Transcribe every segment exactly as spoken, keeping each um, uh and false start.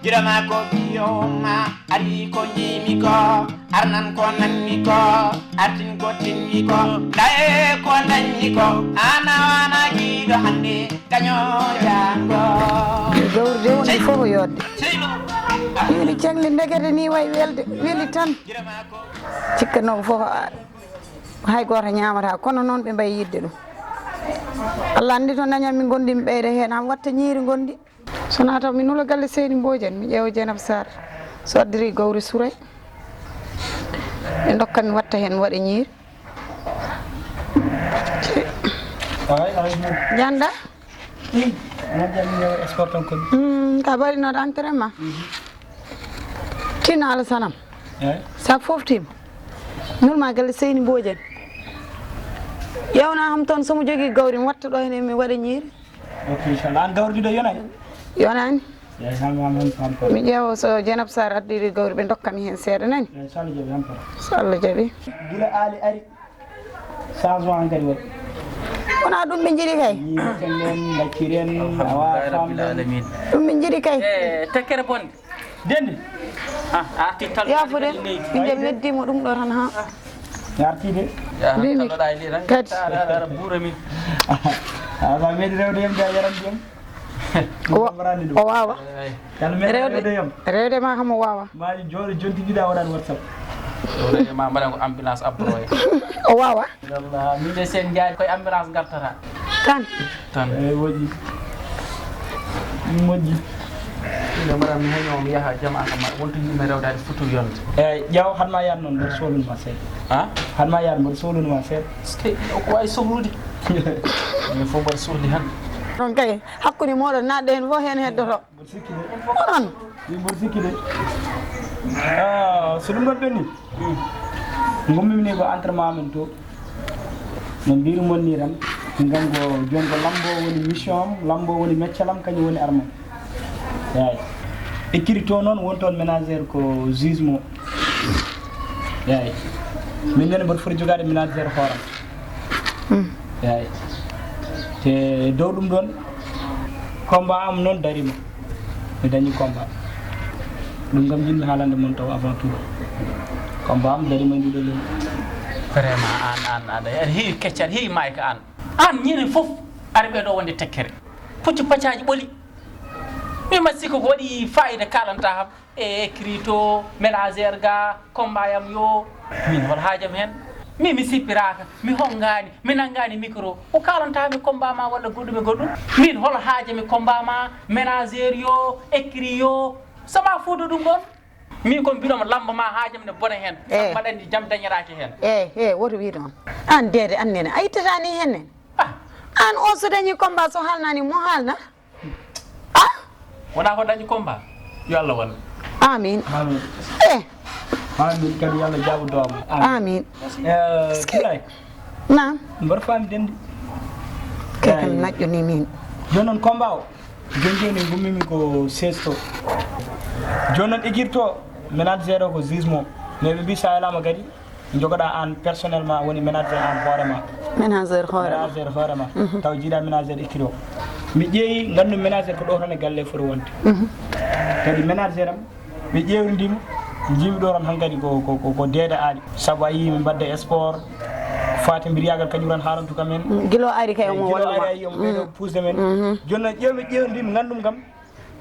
Birama ko ɓiyo ma, ari ko jiimi ko, arnan ko nanmi ko, artin ko tinmi ko, ndaye ko dañmi ko, ana wana giɗo hande, daño jango. Gawri de woni fof ko yodde. Seyno. Weli cagli ndegete ni way welde, weli tan. Birama ko Cikkanooɓe fof, a-, hay gooto ñaamataa, kono noon ɓe mbayi yiɗde ɗum. Allah anndi to dañatmi ngonɗi mi ɓeyda heen, haa mi watta ñiiri ngonɗi. So wonaa taw mi nula galle Seydi Mboojaan, mi ƴeewa Jeynaba Saar, so addiri gawri suray, ɓe ndokka mi watta heen, mi waɗa ñiiri. Ay, ay, no. Jannda? Ii, wonde mi ñawa sport tan komi. Mm, ka mbaɗinooɗo entraînement? Tinno Alasanam. Ay. Sa foftima, nulma galle Seydi Mboojaan. Ƴeewna kam toon, so mo jogii gawri, mi watta ɗo heen, mi waɗa ñiiri. Ok, inchallah. Aan gawri ɗiɗo yonani? Yonani. Eeyi, han, han, han, han, han. Mi ƴeewa so Jeynaba Saar addiri gawri, ɓe ndokka mi heen seeɗa, nani? Eeyi, so Allah jaɓi, han, han. So Allah jaɓi. Gila aali ari, changement hankadi waɗi. Wonaa ɗum ɓe njiɗi kay. Yimɓe men, lacciri en, awa Alhamdulillahi famɗen. Rabbil Alamin. Ɗum ɓe njiɗi kay. E tekkere bonde. Dendi. Ah, a arti tal. Yaafude, ɓinngel neddii mo ɗum ɗo tan ha. Arti de. Ya, Mimi. Taloɗa e lii tan. Kadi. Ara, ara, ara, buura min. A ma meɗi rewde yam da yaram diyam. O wa-, o waawa. Ay. Tan meɗi Rewde, rewde yam. Rewde ma kam o waawa. Maji jooɗo jontidiɗa waɗani WhatsApp. Wonani ma mbaɗa ko ambulance abboroya. O waawa. Wallah, min de sen jaari koye ambulance gartata. Tan. Tan. Eeyi, moƴƴi. Moƴƴi. Ina mbaɗa mi heño mi yaha jama kam wonto yimɓe rewde hade futur yonde. Eeyi, ƴeew, haɗ ma yaar noon, mboɗo sohlunoo ma seeɗa. Ha? Haɗ ma yaar, mboɗo sohlunoo ma seeɗa. Est-ce que o ko wawi sohlude? Min fof mbaɗa sohli han. Ɗon kay, hakkunde mooɗon naatɗo heen fof heen heddoto. Mboɗo sikki de. Onon. Min mboɗo sikki de. Ah, so ɗum ɗon ɓenni. Ngummimi ni ko entraînement amen to. No mbirumon ni tan. Ngam ko jooni ko lambo woni mission am, lambo woni meccal am, kañum woni armam. Yaay. Écrit to noon won toon ménagère ko juge mo. Yaay. Min nene mboɗo foti jogaade ménagère hooram. Yaay. Te dow ɗum ɗon, combat am noon darima. Mi dañi combat. Ɗum kam jiɗmi haalande mon taw avant tout. Combat am darima e nduɗo lel. Vraiment, an, an, an, aɗa heewi kecce, aɗa heewi maayka an. An, ñande fof, ari ɓe ɗo wonde tekkere. Puccu paccaji ɓoli. Mi ma sikko ko waɗi fayida kalanta ham. E écrit to, ménagère ga, combat yam yo. Min hol haajam hen? Min mi sippiraka, mi hongani, mi nangani micro. O kalanta mi combat ma walla goɗɗum e goɗɗum. Min hol haajami combat ma, ménagère yo, écrit yo. Sama fuudo ɗum ɗon. Min kon mbiɗoma lamba ma haajam ne bona hen. Eh. Mbaɗa andi jam dañiraki hen. Eeyi, eeyi, woto wi noon. An deede an nene, a ittata ni heen nene. Ah, An o so dañi combat so haalnani mo haalna. Ah, wona ko dañi combat. Yo Allah wallu. Amin. Amin. Eh, Amin kadi yo Allah jaabo dooma. Amin. Amin. Eh, Tulay, Naam. Mboɗo faami dendi. Kay kam naƴƴo ni min. Jooni noon combat o. Jooni jooni ngummimi ko seize to. Jooni noon écrit to, ménagère o ko juge mo. Mais ɓe mbi sa yalama kadi, jogoɗa an personnellement woni ménagère an hoorema. Ménagère hoorema. Ménagère hoorema. Taw jiiɗa ménagère écrit o. Mi ƴeewi nganndu ménagère ko ɗo tan e galle foti wonde. Kadi ménagère am, mi ƴeewndima, jiimi ɗo tan hankadi ko, ko, ko, ko deede aali. Sabu a yii min mbadde sport, fatimbiriyagal kañum tan haarantu kam en. Gilo ari kay omo Gila walla ari ma. Ay, omo ɓeydo puusde men. Jooni noon ƴeew mi ƴeewndima nganndu kam,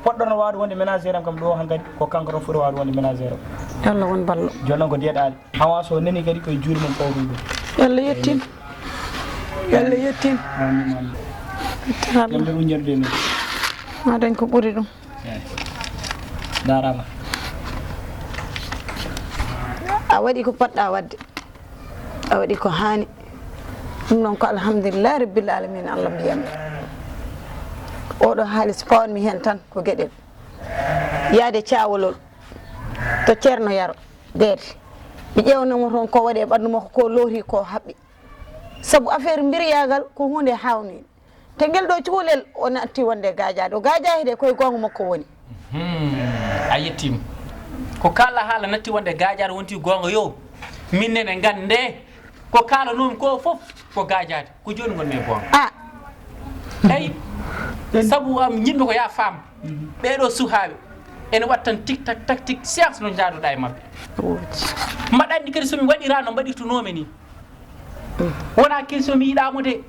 poɗɗono waawde wonde ménagère am kam ɗo hankadi, ko kanko tan foti waawde wonde ménagère am. Allah won ballo. Jooni noon ko deede aali. Hawa so nani kadi koye juuɗe mum fawru ɗum. Yalla yettin. Yalla yettin. Amin, amin. Yettin Allah. Yamde ɗum ñande men. Ma dañ ko ɓuri ɗum. Darama. A waɗi ko poɗɗa waɗde. A waɗi ko haani. Ɗum noon ko alhamdulillahi rabbil alamin, Allah mbiyami. Oɗo haalis pawanmi heen tan ko geɗel. Yaade caawolol to Ceerno Yaro. Deede. Mi ƴeewnoma toon ko waɗi e ɓanndu makko, ko looti, ko haɓɓi. Sabu affaire mbiriyaagal ko huunde haawnde. Te ngel ɗo cukalel o natti wonde gaajaade. O gaajaaki de, koye goonga makko woni. Hmm, a yettima. Ko kala haala natti wonde gaajaade wonti goonga yo. Min nene ngannde ko kaalanomi ko fof ko gaajaade. Ko jooni ngonmi e goonga. Ah, Eyi, sabu am yimɓe ko ya faam. Ɓeɗo suhaaɓe. Ene waɗa tan tik tak tak tik, seeɗa no njaaduɗaa e maɓɓe. Woodi. Mbaɗa anndi kadi so mi waɗiraa no mbaɗirtunoomi nii. Wonaa kadi so mi yiɗaa mo de.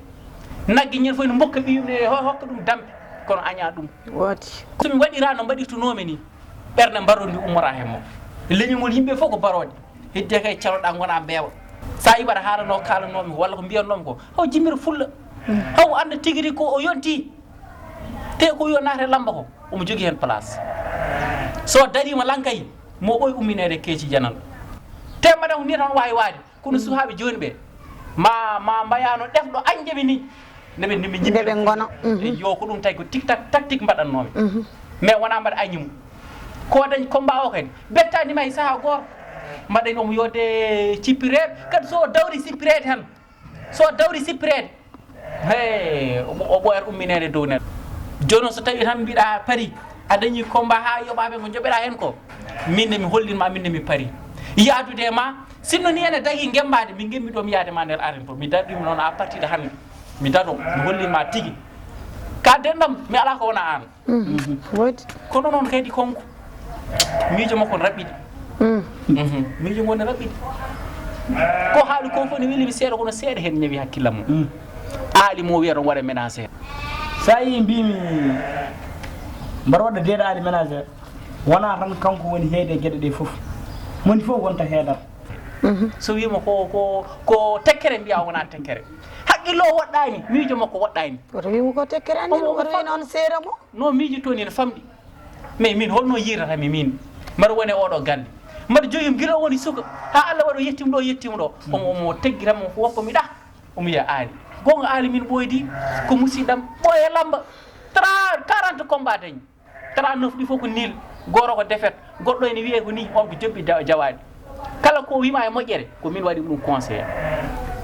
Nagge ñande fof ne mbokka ɓiyum ne, ho-, hokka ɗum dampe. Kono añaa ɗum. Woodi. So mi waɗiraa no mbaɗirtunoomi nii, ɓernde mbarondi ummoraa heen mo. Leñol yimɓe fof ko barooɗe. Hedde kay caloɗaa ngonaa mbeewa. So a yii mbaɗa haalanoo kaalanoomi ko walla ko mbiyanoomi ko, haw jimmira fulla. Haw annda tigi rigi ko o yontii. Te ko yo naate lamba ko, omo jogii heen place. So dariima lankay, mo ɓooy ummineede keeci janal. Te mbaɗa ko nii tan waawi waade, kono suhaaɓe jooni ɓe, ma, ma mbayano ɗefɗo añƴe ɓe nii. Nde ɓe, nde ɓe, nde ɓe ngona. Mhm. Yo ko ɗum tawi ko tik tak, tactique mbaɗatnoomi. Mhm. Mais wonaa mbaɗa añi mum. Ko dañ combat o kadi, bettaani ma e sahaa gooto. Mbaɗani omo yodde cippireede, kadi so o dawri sippireede tan. So dawri sippireede, hey, o ɓo-, o ɓooyat ummineede dow neɗɗo. Jooni noon, so tawii tan mbiɗa pari, a dañii combat haa yoɓaaɓe ko njoɓeɗaa heen ko, min ne mi hollin ma, min ne mi pari yahdude e ma. Sinno ni ene dagii ngembaade, mi ngemmi ɗo mi yahde ma nder arène to. Mi darɗii mi noon à partir de hannde. Mi daro, mi hollin ma tigi. Ka denɗam, mi alaa ko wona aan. Mhm. Woodi. Kono noon kadi konko, miijo makko ne raɓɓiɗi. Mm. Mhm. Miijo ngo ne raɓɓiɗi. Ko haali ko fof ne weli mi seeɗa, kono seeɗa heen ñawi hakkillam mum. Mm. Aali mo wiya ɗon waɗa ménagère. So a yii mbiimi mbaɗa waɗa deeɗa Aali ménagère, wonaa tan kanko woni heede e geɗe ɗe fof. Moni fof wonta heedata. Mhm. So wiima ko, ko, ko tekkere mbiya wonaa tekkere. Haqqillo o woɗɗaani, miijo makko woɗɗaani. Woto wiimo ko tekkere anndi, omo, omo woto wiy noon seeɗa mo. No miijotoo ni no famɗi. Mais min holno yiiratami min? Mbaɗa woni e oɗo galle. Mbaɗa jogi mo gila o woni suka. Haa Allah waɗa o yettiimo ɗo, o yettiimo ɗo. Omo, omo teggitam, omo woppa mi ɗah. Omo wiya Aali. Goonga Aali min ɓooydi. Ko musiɗɗam. Ɓooye lamba. Tra-, quarante combat dañi. trente-neuf ɗi fof ko nul. Gooto ko défaite. Goɗɗo ene wiyee ko nii, on ko jobbi da-, jawaaɗi. Kala ko wiima e moƴƴere, ko min waɗi ɗum conseillé.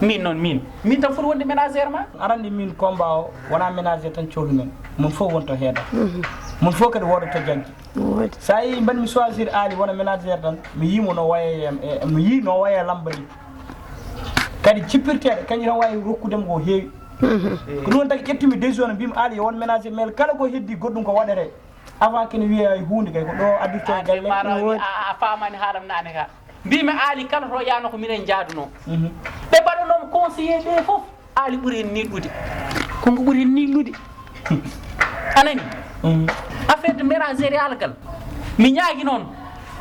Min noon, min. Min tan foti wonde ménagère ma. Aɗa anndi min combat o, wonaa ménagère tan cohlumen. Mon fof wonto heeda. Mhm. Mon fof kadi woodoto jaggi. Woodi. So a yii mbaɗmi choisir Aali wona ménagère tan, mi yii mo no waya e, e, mi yii no waya lamba ni. Kadi cippirteeɗe, kañum tan waawi rokkude mo ko heewi. Mhm. Ko ɗum woni tagi ƴettumi décision no mbiimi Aali yo won ménagère, mais kala ko heddi goɗɗum ko waɗetee. Avant kene wiyee hay huunde kay, ko ɗo addirtee galle. Aali, ma raw ni, a, a faamaani haalam naane ka. Mbiimi Aali kala to yaano ko minen njaadunoo. Mhm. Ɓe mbaɗanoo mo conseillé ɓe fof, Aali ɓuri en niiɗɗude. Ko ngu ɓuri en niiɗɗude. A nani? Mhm. Affaire de ménagère algal. Mi ñaagi noon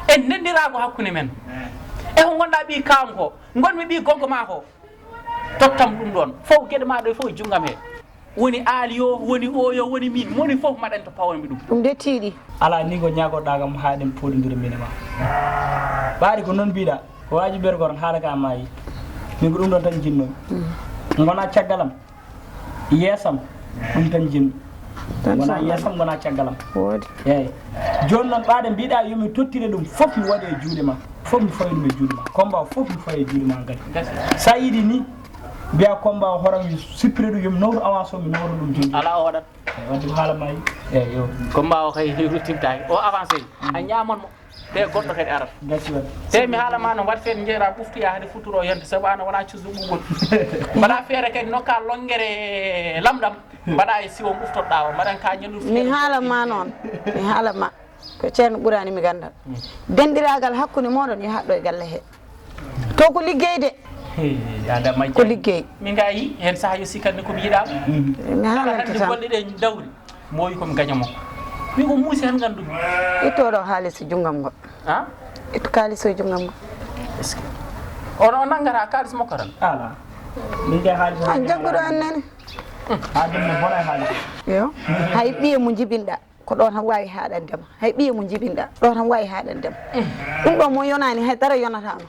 en ndenndiraango hakkunde men. E ko ngonɗaa ɓii kaam ko, ngonmi ɓii goggo maa ko. Tottam ɗum ɗoon. Fof geɗe maa ɗo fof junngam he. Woni Aali yo, woni o yo, woni min. Moni fof mbaɗen to pawanmi ɗum. Ɗum de tiiɗi. Alaa ni ko ñaagoɗaa kam haa eɗen pooɗondira min e ma. Ɓaari ko noon mbiɗa. Ko waaji ɓeer ko tan haala ka maayi. Min ko ɗum ɗoon tan jinnoomi. Mm. Ngona caggalam. Yeesam. Ɗum tan jinmi. Tan wona sahla. Yeesam, wona caggalam. Woodi. Eeyi. Jooni noon ɓaade mbiɗa yo mi tottire ɗum fof mi waɗe e juuɗe ma. Fof mi fawi ɗum e juuɗe ma. Combat o fof mi fawi e juuɗe ma kadi. Gasi. Sa yiɗi ni, mbiya combat o horam mi sippire ɗum, yo mi nawru avance o, mi nawru ɗum jonji. Alaa o waɗat. Eeyi, wadde ko haala maayi. Eeyi, yo. Combat o kay ruttintaake. O avancé. Mm. A ñaaman mo. Te goɗɗo kadi arata. Gasi waɗi. Te mi haala ma no waɗi feere njeeɗa ɓuftu yaa hade futuro yonde sabu an a wona cuuso ɓuuɓol. Mbaɗa feere kadi nokka longere lamɗam. Mbaɗa e siwo ɓuftoɗa o. Mbaɗan ka ñallu mi feere. Haala ma noon. Mi haala ma. Ko Ceerno ɓurani mi gandal. Mm. Denɗiraagal hakkunde mooɗon yahat ɗo e galle he. To ko liggey de. Hey, ada majja. Ko liggey. Min ga yi, hen saha yo sikkanni ko mi yiɗa. Mm. Mi haalante tan. Kala hande golle ɗe dawri. Mo wi ko mi gaño makko. Mi ko muusi tan nganndu-mi. Itto ɗo haalis e junngam ngo. Ha? Itto kaalis o e junngam ngo. Est-ce que on, on nanngata kaalis makko tan? Ala. Min kay haalis o. An jagguɗo an nani. Haa ɗum no bona e haalis. Yo. Hay ɓiye mo jibinɗa, ko ɗo tan waawi haaɗande ma. Hay ɓiye mo jibinɗa, ɗo tan waawi haaɗande ma. Ɗum ɗo mo yonaani, hay dara yonata ma.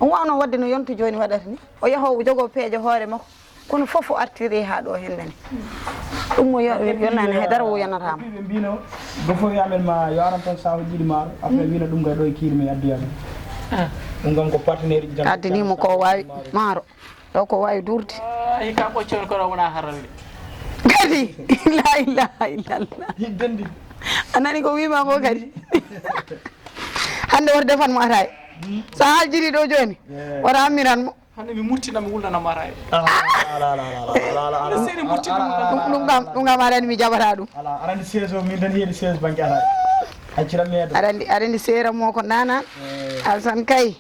On waawno waɗde no yonto jooni waɗata ni. O yaha o jogoo peeje hoore makko. Kono fof o artiri haa ɗo hennde ne. Ɗum mo yo-, yonnaani hay dara o yonataama. Ɓe mbino, go fof yo amen ma, yo aran tan sawo jiɗi maaro. Après wino ɗum kay ɗo e kiiri men addi amen. Ah. Ɗum kam ko partenaire ji tan. Addani mo ko waawi maaro. Ɗo ko waawi duurde. Ah, hikka ɓoccol kono wona haralde. Kadi, la ilaha illallah. Hiddandi. A nani ko wiima ko kadi. Hannde woto defan mo ataaya. Hmm. So a haljiri ɗo jooni, eh, woto ammiran mo. Hannde mi muttina, mi wulnana mo araye. Ala, ala, ala. Seri muttina mo. Ɗum, ɗum kam, ɗum kam aɗa anndi mi jaɓataa ɗum. Ala, aɗa anndi siège o, min tan heedi siège bannge araye. Acciram mi yeddo. Aɗa anndi, aɗa anndi seera mo ko nana. Eh. Alsan kay.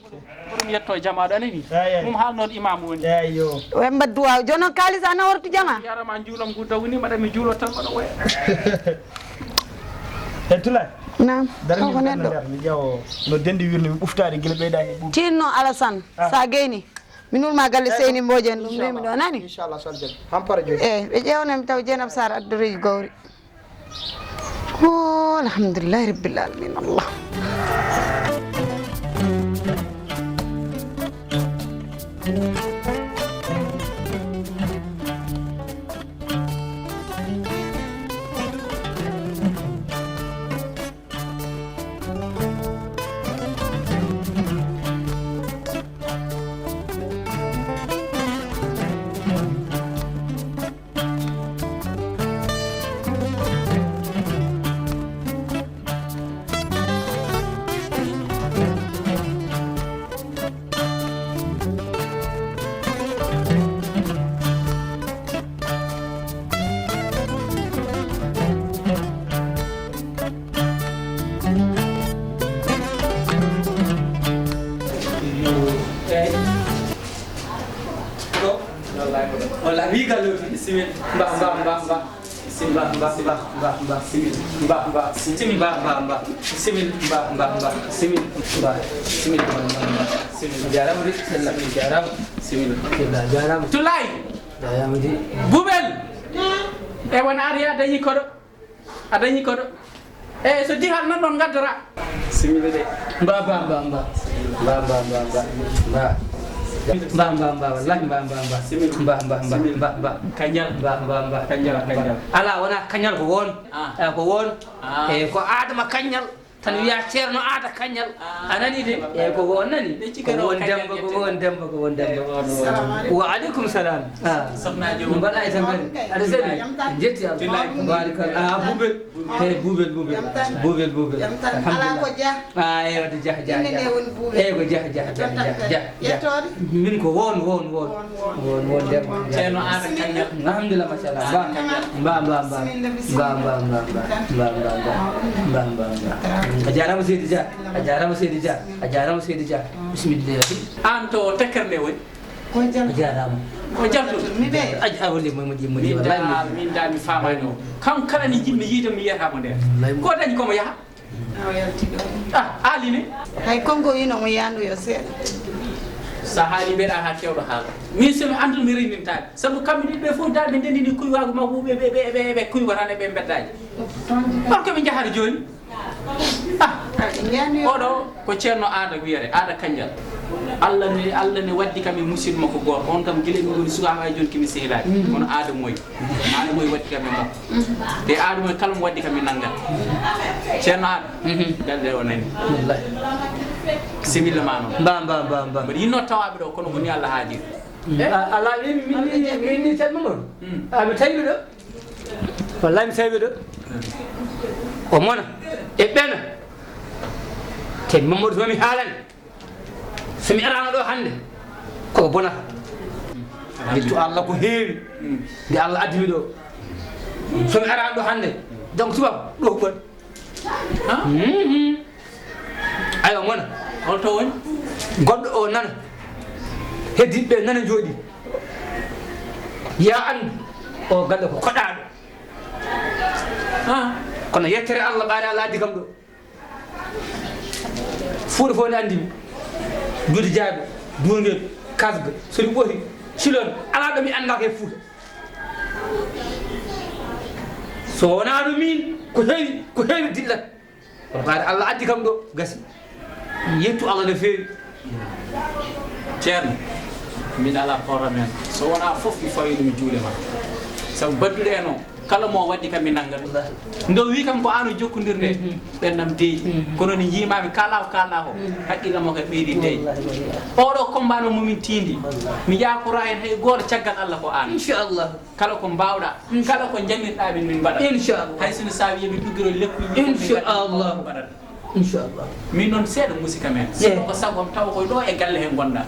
Ɗum yetto jama ɗo nani. Eyi, eyi. Ɗum haalnoon imam woni. Eyi, yo. Ɓe mbaɗ duwaaw. Jooni noon kaalis a nawortu jama? Yarama juulam ngu dawni, mbaɗa mi juulo tan mbaɗa woya. E Tula? Naam. Dara mi Kanko ɓerno neɗɗo. Nder, mi ƴeewo no dendi wirni mi ɓuftaade gila ɓeydaani ɓuuɓi. Tinno Alasan, ah, sa gayni. Mi nulma galle, eyi, Seyni Mboojeen, ɗum, eyi, rewmi ɗo, nani? Inchallah, so Allah jaɓi. Hampara jooni. Eyi, ɓe ƴeewnami taw Jeenab Saar addoreeji gawri. Oh, alhamdulillahi rabbil alamin, Allah. Wala wi gallo, bisimilla. Mba, mba, mba, mba. Bisimilla. Mba, mba, mba, mba. Bisimilla. Mba, mba, mba. Bisimilla. Mba, mba, mba. Bisimilla. Mba, mba, mba. Bisimilla. Mba, bisimilla. Mba, mba, mba. Bisimilla. Jaaraama de, sella, jaaraama. Bisimilla. Sella, jaaraama. Tulay. Jaaraama de. Bubel. E won ar ya dañi koɗo. A dañi koɗo. Eyi, so jihal nan ɗon ngaddora. Simile de. Mba, mba, mba, mba. Mba, mba, mba, mba. Mba. Mba, mba, mba, wallahi, mba, mba, mba. Simile. Mba, mba, mba, simile, mba, mba. Kañal. Mba, mba, mba. Kañal, kañal. Ala, wona kañal ko won. Ah. Eh, ko won. Ah. Eh, ko Adama Kañal. Tan wiya Ceerno Aada Kañal. Ah. A nani de? Eyi, ko ko on nani? Ko ko on Demba, ko ko on Demba, ko on Demba. Eyi, on, on. Wa aleykum salam. Ah. Soxnaajo on. Mbaɗa e tampere. Aɗa selli? En jetti Allah. Billahi. Barikalla. Ah, Bubel. Eyi, Bubel, Bubel. Jam tan. Bubel, Bubel. Jam tan. Alhamdulillah. Alaa ko Jah. Ah, eyi, wadde Jah, Jah, Jah. Innde nde woni Bubel. Eyi, ko Jah, Jah, Jah, Jah, Jah, Jah. Yettoode? Min ko won, won, won. Won, won. Won, won, Demba. Ceerno Aada Kañal. Alhamdulillah, machallah. Ba, ba, ba, ba. Bisimilla, bisimilla. Ba, ba, ba, ba. Ba, ba, ba. Ba, ba, ba. A jaaraama, Seydi Dia. A jaaraama, Seydi Dia. A jaaraama, Seydi Dia. Bisimilla. Aan to tekkere nde woni? Ko Jalto. A jaaraama. Ko Jalto. Mi ɓe. A, a, woni mo, mo, mo, min da, min da mi faamaani o. Kam kala ni jiɗmi yiide mi yiyata mo nder. Wallay. Ko dañi ko mo yaha? Awa yalti ɗo. Ah, Aali ne? Hay Kongo wino mo yaandu yo seeɗa. Sa haali mbeɗa haa kewɗo haala. Min so mi anndun mi reynintaɓe. Sabu kamɓe ɗiɗo ɓe fof da ɓe ndendini kuywaagu makko ɓe, ɓe, ɓe, ɓe, ɓe kuywata ne ɓe mbeddaaji. On ko ɓe njahata jooni? Ah, ah, ɓe njahani yo. Oɗo ko Ceerno Aada wiyere, Aada Kañjal. Allah ne, Allah ne waddi kam e musidɗo makko gooto. On kam gila min ngoni sukaaɓe haa jooni kimi sehilaaɓe. Mhm. Kono Aada Moy. Aada Moy waddi kam e makko. Te Aada Moy kala mo waddi kam e nanngal. Ceerno Aada. Mhm. Galle o nani. Wallahi. Similla ma noon. Mba, mba, mba, mba. Mbaɗa yinnoo tawaaɓe ɗo, kono ko ni Allah haajiri. Mm. Eh? A, alaa, min, min, min, min, min, Ceerno Mamadou. Mm. A, mi tawi ɗo. Wallahi mi tawi ɗo. Mm. O mona. E ɓena. Te Mamadou so mi haalani. So mi araano ɗo hannde, ko bonata. Yettu Allah ko heewi, nde Allah addi mi ɗo. So mi araano ɗo hannde, janngo subaka, ɗo ko bon. Ah? Mhm. Aywa, mona. Holto woni? Goɗɗo o nana. Heddiiɓe ɓe nana jooɗi. Ya anndu, o galle ko koɗaaɗo. Ah. Kono yettere Allah, ɓaade Allah addi kam ɗo. Fuuta fof ne anndi mi. Duuti Jaaɓe, Duungeeɓe, Kasga, Sori Ɓooti, Cilon, alaa ɗo mi anndaaka e Fuuta. So wonaano miin, ko heewi, ko heewi dillat. Kono ɓaade Allah addi kam ɗo, gasi. Mi yettu Allah no feewi. Ceerno, min alaa problème. So wonaa fof mi fawii ɗum e juuɗe ma. Sabu badduɗe en o, kala mo waddi kam mi nanngat. Nde o wii kam ko aan o jokkondirde, mhm, ɓernam deeƴi. Mhm. Kono nde njiimaami kaalaa ko kaalɗaa ko, mhm, haqqille am o kadi ɓeydi deeƴi. Wallahi, wallahi. Oɗo combat noon mo min tiindi. Wallahi. Mi yaakora heen hay gooto caggal Allah ko aan. Inchallah. Kala ko mbaawɗaa, mm, kala ko njamirɗaa min, min mbaɗat. Inchallah. Hay so no saawi yo min ɗuggiro lekkuuji, min mbaɗat. Inchallah. Inchallah. Min noon seeɗa muusi kam heen. Eey. Sinno ko sago am tawa koye ɗo e galle he ngonɗaa.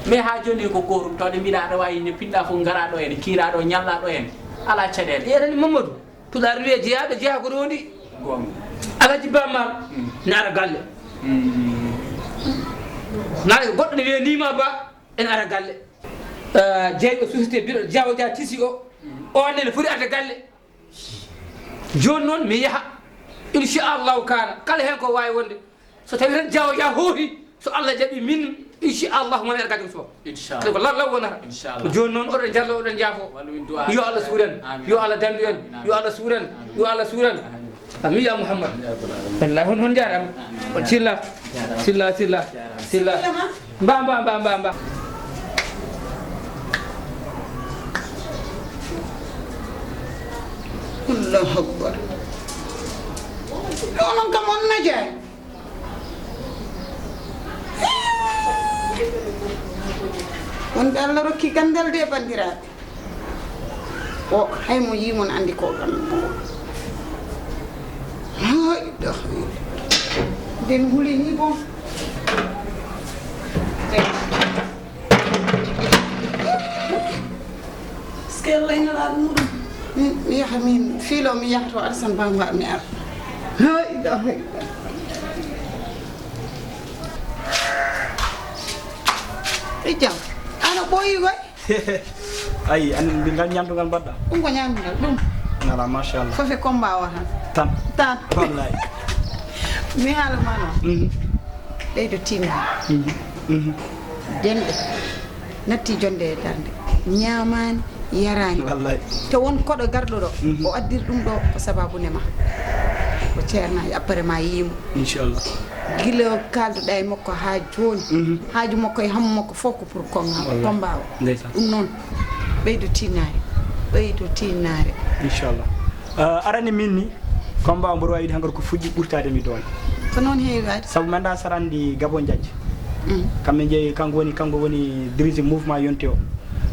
Mais haa jooni ko gootum tawde mbiɗa aɗa waawi nde pinɗaa fof ngaraa ɗo heen, kiiraa ɗo, ñallaa ɗo heen. Alaa caɗeele. Eɗen Mamadou, Pulaar wiyee jeyaaɗo jeyaa ko roondi. Goonga. Alhaji Ba Maal ne ara galle. Naɗa goɗɗo ne wiye Nima Ba ene ara galle. Eh, jeeyɗo société biɗo Diaw Dia Tisi o, on ne foti arde galle. Jooni noon mi yaha, inchallahu kaana, kala heen ko waawi wonde. So tawi tan Diaw Dia hoohi, so Allah jaɓi min, inchallahu mami ara galle ko subaka. Inchallah. Ko law law wonata. Inchallah. Ko jooni noon oɗon jarlo, oɗon jaafo. Wallu min du'a. Yo Allah suur en. Amin. Yo Allah dandu en. Amin. Yo Allah suur en. Amin. Yo Allah suur en. Amin. Amin ya Muhammad. Wallahi on, on jaaraama. On silla. Silla, silla. Silla. Mba, mba, mba, mba, mba. Allahu Akbar. Ɗo onon kam on najaani. Wonɓe Allah rokki ganndal de, banndiraaɓe. O, hay mo yii mon anndi ko ganndal. Hay, ɗo. Den huli ni bon. Est-ce que Allah ina ɗum? Min, mi yaha min, fiilo mi yaha to Alassane Ba Maal mi ara. La ilaha illallah. E jam. Ana ɓooyi koy? Ayi, an mbi ngal ñamdu ngal mbaɗɗa? Ɗum ko ñamdu ngal, ɗum. Ala, machallah. Fof e combat o tan. Tan. Tan. Wallahi. Mi haala ma noon. Mhm. Ɓeydo tinnaade. Mhm. Mhm. Denɗe. Natti jonde e darnde. Ñaamaani, yaraani. Wallahi. Te won koɗo garɗo ɗo. Mhm. O addiri ɗum ɗo ko sababu ne ma. O ceerna e appare ma yiimo. Inchallah. Gila kaalduɗa e makko haa jooni. Mhm. Haaju makko e hammu makko fof ko pour combat, wallahi, combat o. Ndeysaan. Ɗum noon, ɓeydo tinnaare, ɓeydo tinnaare. Inchallah. Ah, arani min ni, combat o mboɗo wawi wiide hankadi ko fuɗɗi ɓurtade mi doole. Ko noon heewi waade. Sabu mi annda saɗa anndi Gabo Diadji. Mm. Kamɓe jeeyi, kanko woni, kanko woni dirige mouvement yonti o.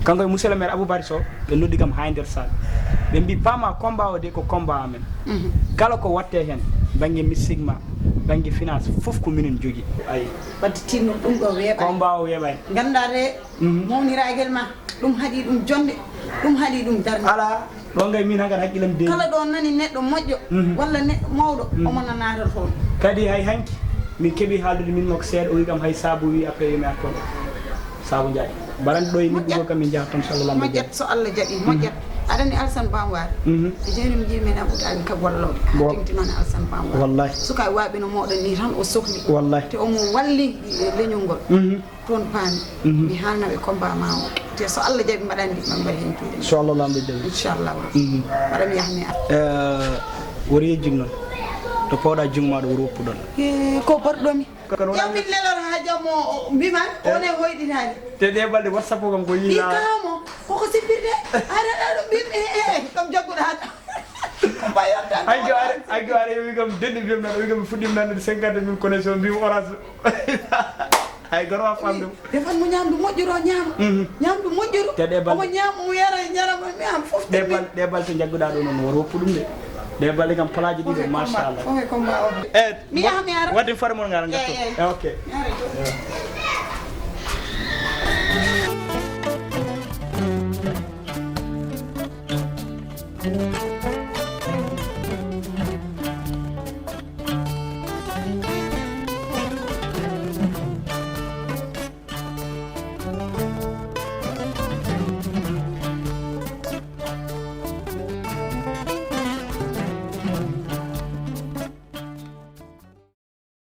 Kanko e monsieur le maire Abou Bari Sow, ɓe noddi kam haa e nder salle. Ɓe mbi, "Paama, combat o de ko combat amen." Mhm. Kala ko watte heen, bannge mystique ma, bannge finance, fof ko minen jogii. Ayi. Wadde tinno ɗum ɗo weeɓaani. Combat o weeɓaani. Nganndaa de, mhm, mawniragel ma, ɗum haɗi ɗum jonde, ɗum haɗi ɗum darnde. Alaa, ɗo ngay min hankadi hakkillam de. Kala ɗo nani neɗɗo moƴƴo, mhm, walla neɗɗo mawɗo, mhm, omo nanaata toon. Kadi hay hanki, min keɓi haaldude min makko seeɗa, o wi kam hay saabu wi après yo mi ar toon. Saabu Njaay. Mbaɗan ɗo e moƴƴat, niɓɓugol kam min njaha toon, so Allah lamɗo moƴƴat, jaɓi. So Allah jaɓi, mhm, moƴƴat. Aɗa anndi Alassane Ba Maal. Mhm. E jeyni mi jii men Abou Tali ka gollooɓe. Haa tengti noon Alassane Ba Maal. Wallahi. Sukaaɓe waaɓe no mawɗo ni tan o sohli. Wallahi. Te omo walli, e, leñol ngol. Mhm. Toon paami. Mhm. Mi haalna ɓe combat ma o. Te so Allah jaɓi mbaɗan ɗi, ɓe mbaɗa heen juuɗe. So Allah lamɗo jaɓi. Inchallah. Mhm. Mbaɗa mi yaha mi ar. Eh, wori yejjin noon. To pawɗa junngo ma ɗo wori woppuɗon. Eh, ko borɗo mi. Ko, ko, yammin lelor haa jam o, o, mbima, eh, one hoyɗitaani. Te ɗe balɗe WhatsApp o kam ko yii laa. Kamo, koko sippirde. Ara ɗo mbimi, eh, eh, kam jagguɗo hata. Ko mbayonta. Ay, jo are, ay, jo are, wi kam denɗi mbiyam nan, wi kam fuɗɗim nan cinquante mille connexion, mbimi orange. Ay, goro wa fam ɗum. Defan mo ñaamdu moƴƴuru, o ñaama. Mhm. Ñaamdu moƴƴuru. Te ɗe balɗe. Omo ñaama, omo yara, e ñaram, mi am fof. Ɗe bal-, ɗe balɗe jagguɗa ɗo noon, woro woppu ɗum de. Ɗe balɗe kam palaaji ɗiɗo, machallah. Fof e combat o. Eh, mi yaha, mi ara. Wadde fare mon ngara ngatto. Eh, eh. Eh, ok. Mi ara to. Eh.